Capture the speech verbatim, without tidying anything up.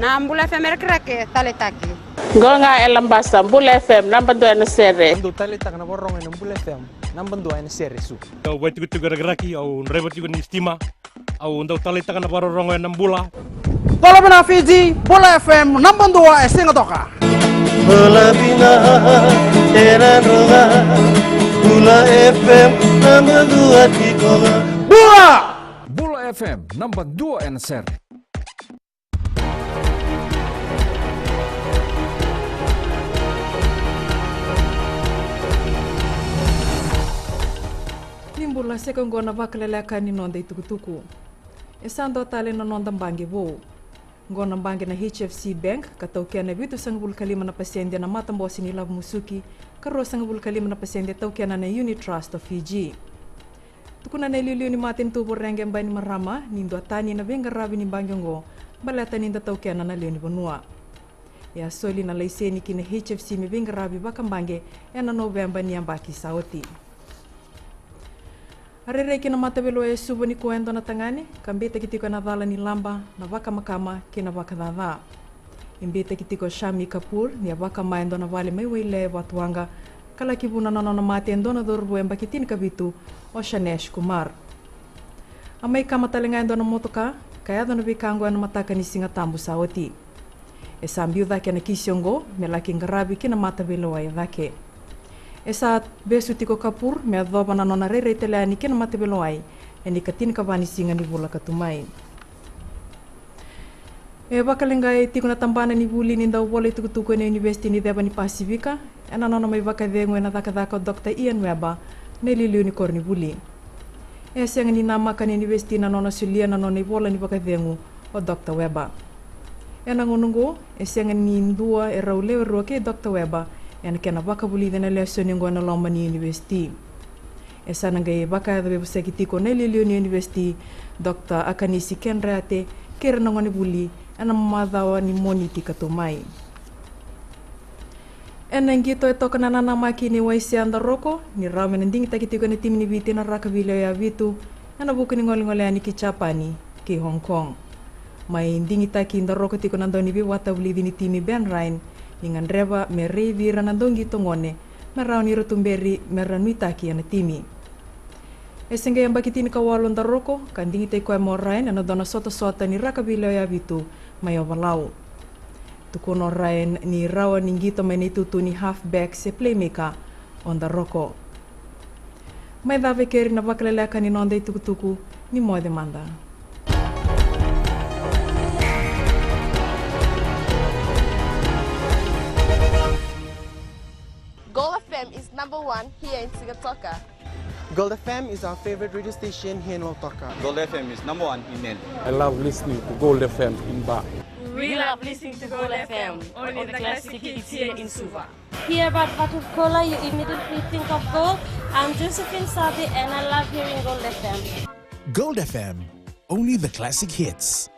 Na Bula F M e Rakiraki, taleitaki. Qo ga e Labasa, Bula F M, naba dua ena sere. Au dau taleitaka na vakarorogo ena Bula F M, naba dua ena sere, Suva. Au vakaitikotiko e Rakiraki, au draiva tiko ni sitima. Au dau taleitaka na vakarorogo ena Bula. Bula vinaka Fiji, Bula F M, naba dua e Sigatoka. Bula vinaka e Nadroga, Bula F M, naba dua tiko ga. Bula! Bula F M, naba dua ena sere. Ni bula, sa i koya oqo na vakaleleka ni noda itukutuku. E sa dua tale na noda baqe vou. Oqo na baqe na H F C Bank, ka taukena e vitusagavulu ka lima na pasede na matabose ni lavo musuki, ka ruasagavulu ka lima na pasede taukena na Unit Trust of Fiji. Tukuna na iliuliu ni matanitu Voreqe Bainimarama ni duatani na veiqaravi ni baqe oqo, baleta ni da taukena na lewe ni vanua. E a soli na laiseni ki na H F C me veiqaravi vakabaqe ena Noveba ni yabaki sa oti. A rairai ki na mataveilewai e Suva nikua e dua na tagane, ka beitaki tiko ena cala ni laba, na vakamakama kei na vakacaca. E beitaki tiko o Shami Kapoor ni a vakama e dua na vale mai Wailea e Vatuwaqa, ka laki vuna na nona mate e dua na cauravou yabaki tinikavitu, o Shanesh Kumar. A mai kama tale ga e dua na motoka, ka yaco na veika oqo ena mataka ni Sigatabu sa oti. E sa biu cake na kisi oqo me laki qaravi ki na mataveilewai e cake. E sa vesu tiko o Kapoor me yacova na nona rairai tale yani ki na mataveilewai ena ikatinikava ni siga ni vula ka tu mai. E vakaleqai tiko na tabana ni vuli ni dau vola itukutuku ena Univesiti ni Ceva ni Pasifika ena nona mai vakacegu ena cakacaka o Doctor Ian Webber, na iliuliu ni koronivuli. E sega ni namaka na Univesiti na nona solia na nona ivola ni vakacegu o Doctor Webber. Ena gauna oqo, e sega ni dua e rau lewe rua kei Doctor Webber ena kena vakavulici na lesoni oqo ena loma ni Univesiti. E sa na qai vakayaco veivosaki tiko na iliuliu ni Univesiti, Doctor Akanisi Kenreate, kei ira na gonevuli ena macawa ni Moniti ka tu mai. Ena qito e toka na nanamaki ni Waisea Daroko ni rawa me na digitaki tiko ena timi ni Viti na rakavi lewe ya vitu ena vuku ni golegole yani ki Japani kei Hong Kong. Mai digitaki Daroko tiko na dauniveiwatavulici ni timi, Ben Ryan, ni gadreva me raici ira na dauqito gone me rawa ni ra tuberi me ra nuitaki ena timi. E se qai yabaki tinikawalu o Daroko ka digitaki koya mai o Ryan ena dua na sotasota ni rakavi lewe ya vitu mai Ovalau. Tukuna o Ryan ni rawa ni qito mai na itutu ni halfback se playmaker o Daroko. Mai cava e keri na vakaleleka ni noda itukutuku, ni moce mada. Gold F M is number one here in Sigatoka. Gold F M is our favorite radio station here in Lautoka. Gold F M is number one in Nadi. I love listening to Gold F M in Ba. We love listening to Gold F M, only the classic hits here in Suva. Here at Vatu Koula, you immediately think of gold. I'm Josephine Sabi and I love hearing Gold F M. Gold F M, only the classic hits.